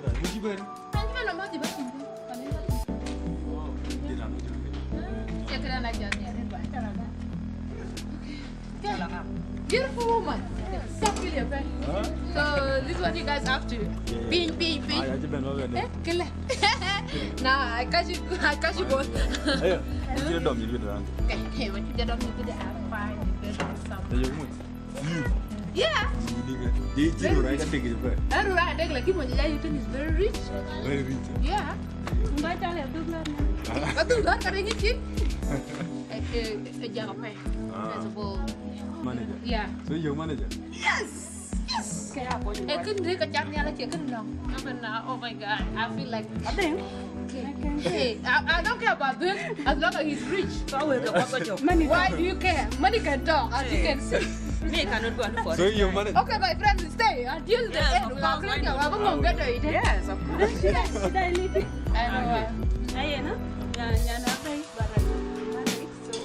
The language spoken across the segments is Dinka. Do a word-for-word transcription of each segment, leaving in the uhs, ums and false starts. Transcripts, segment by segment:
Thank you very much. Beautiful woman. Stop feeling your friend. So this is what you guys have to. Ping, ping, ping. Eh, killer. Nah, I catch you. I catch you, boy. Ayo, you dom you do that. Okay, hey, what you did on me today? I'm fine. You did something. Yeah. Dia cï röt rac ka tek ë pɛ̈i. Ë röt rac tek, lakini mony aya you think is very rich. Very rich. Yeah. Ba ca le duk lor na. Ba duk lor ka ringi cï. Eh, eh, eh, jaka pɛ̈i. Ah. First of all. Manager. Yeah. So you're manager? Yes. Yes. Eh, kën rëk ka cak nhial acie kën nɔŋ. Even now, oh my God, I feel like, I think, okay. Hey, I, I don't care about this as long as he's rich. Money. Why do you care? Money can talk, as you can see. Me cannot go and for. So you manage. Okay, my friend, stay until the end. We are going to have a longer day. Yes, of course. Should I, should I leave it? I know. Aye, no? Yeah, yeah, no, okay, but, uh, so,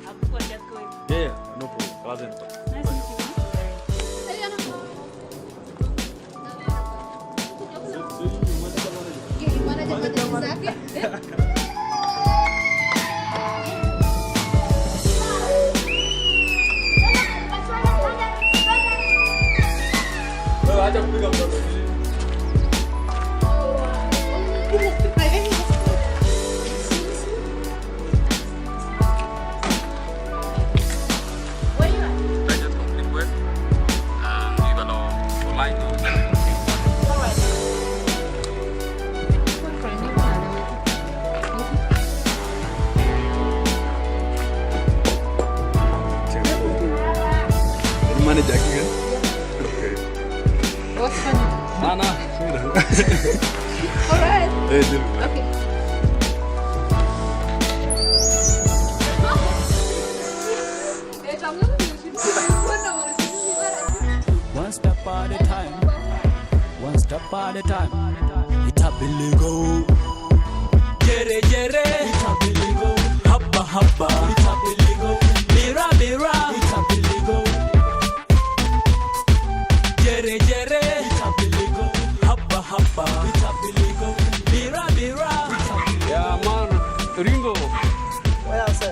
I'll go and just go. Yeah, yeah, no problem. Class in. Nice to meet you. Manager, okay. What's funny? Nah, nah. All right. Hey, dude. Okay. One step at a time. One step at a time. It's a billigo. Jere, jere. It's a billigo. Habba, habba. It's a billigo. Bira, bira. It's a billigo. Jere, jere. It's a billigo. Habba, habba. It's a billigo. Bira, bira. It's a billigo. Yeah, man. Ringo. What else?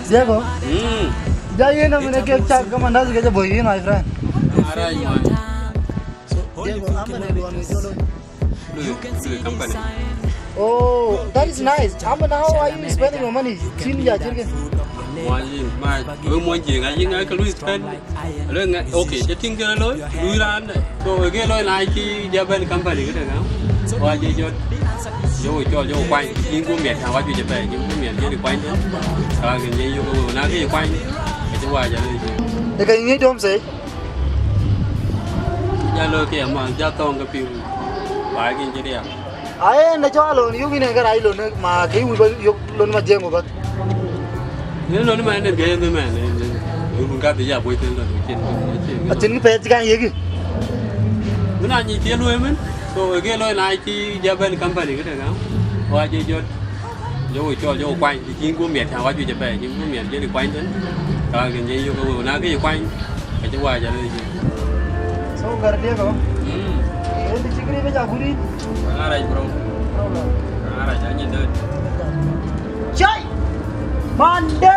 Diego. Mm. Ja yen amene ke chak kama ndazi ke boy, my friend. All right, man. Diego, amene duan jolo. Look, look, company. Oh, that is nice. Amene, how are you spending your money? Chin ya jirgen. Why, my, we mo jinga jinga ka lu spend. Alo nga, okay, ca tïŋ kë loi, lui raan. So, ke loi na cï ja bɛ̈n company këde ŋa. Wa jɔ jɔt. Jɔ wo cɔl, jɔ wo kuany. Yïn guɔ miɛt, na wa juëc ëbɛ̈n, yïn guɔ miɛt, jɔ dï kuany tën. Ka ke nyɛ yök, na ke yï kuany, ke cï wa jɔ loi. Ë ka yï ŋic dom sei? Ja loi ke ma, ja thɔŋ ke pïïr. Ba ke cï riɛm. Aye, na cɔl alon, yök yïn ë ke rac lon, ma ke wïc ba yök lon ma jiëŋ ba. Ni lon ma nen ke yen man, nen, nen. Yök ka de ya boy ten lon, ken, ken. Acïn ke pɛth kan yegi. Mun a nyi ke loi men. So, ke loi na cï ja bɛ̈n company këde ŋa. Wa jɔ jɔt. Jɔ wo cɔl, jɔ wo kuany, cï yïn guɔ miɛt, wa juëc ëbɛ̈n, yïn guɔ miɛt, jɔ dï kuany tën. Ka ke nyɛ yök, na ke yï kuany. Ka cï wa jɔ loi. So, gar dia ko? Mm. Eh, di chikri be ja guri. All right, bro. Problem. All right, I need that. Chai! Mande!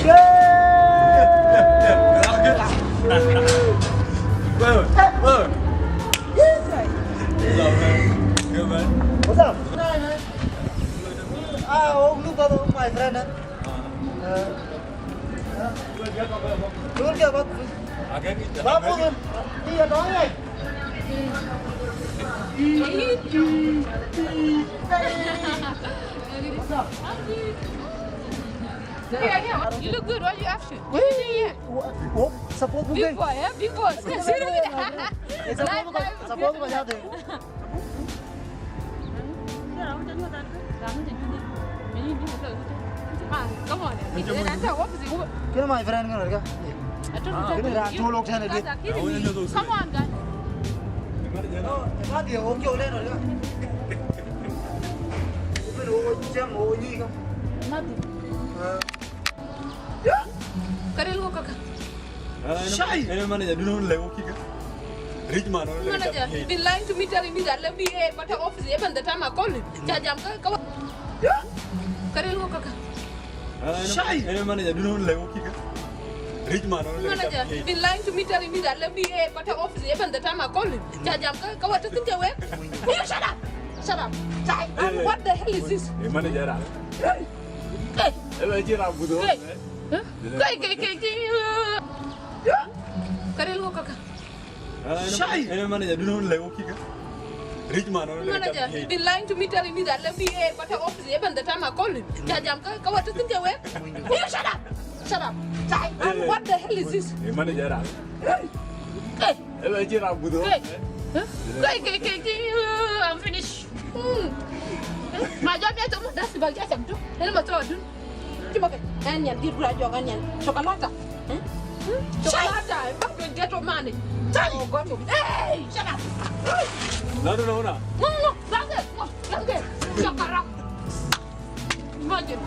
Yeah! Well, well. What's up, man? Good, man. What's up? Ah, oh, look at my friend, eh? Uh, uh, look at what. Babu, dia dong, eh? What's up? Yeah, yeah. You look good. What you have to? What you doing here? What, what? Support. Big boy, eh? Big boy. Support. Support. Ah, come on. Kena my friend kan, kan? Kena raan col wok tɛ̈n ëdï. Come on, guys. No, ema dia wok col tɛ̈n ëdï. Ëmën wok jam wok nyï ka. Nothing. Ah. Karil wok kaka. Shai. Ënë manager dun wun lëu kika. Rich man, manager, been lying to me, telling me that let me here, but the office, even the time I call him, cha jam ka ka. Karil ko kaka. Shai. Ene manager dun le ko kika. Rich man, manager, been lying to me, telling me that let me here, but the office, even the time I call him, cha jam ka ka. What does it work? You shut up. Shut up. Shai. And what the hell is this? Manager. Hey. Ebe jira budo. Hey. Kai kai kai kai. Karil ko kaka. Shai. Ene manager dun le ko kika. Rich man, manager, been lying to me, telling me that let me here, but the office, even the time I call him, cha jam ka ka. What does it work? You shut up. Shut up. Shai. And what the hell is this? Manager. Hey. Ebe jira budo. Hey. Kai kai kai kai. I'm finished. My job yet to that's the bag yet to. Then my to do. Cï bä ke, ɛn nyan, dït bï rɔt jɔk ɛn nyan. Chocolata. Chocolata, bä ke ghetto money. Oh God. Hey, shut up. No, no, no, no. No, no, no. Bä ke, bä ke. Chocolata. Imagine.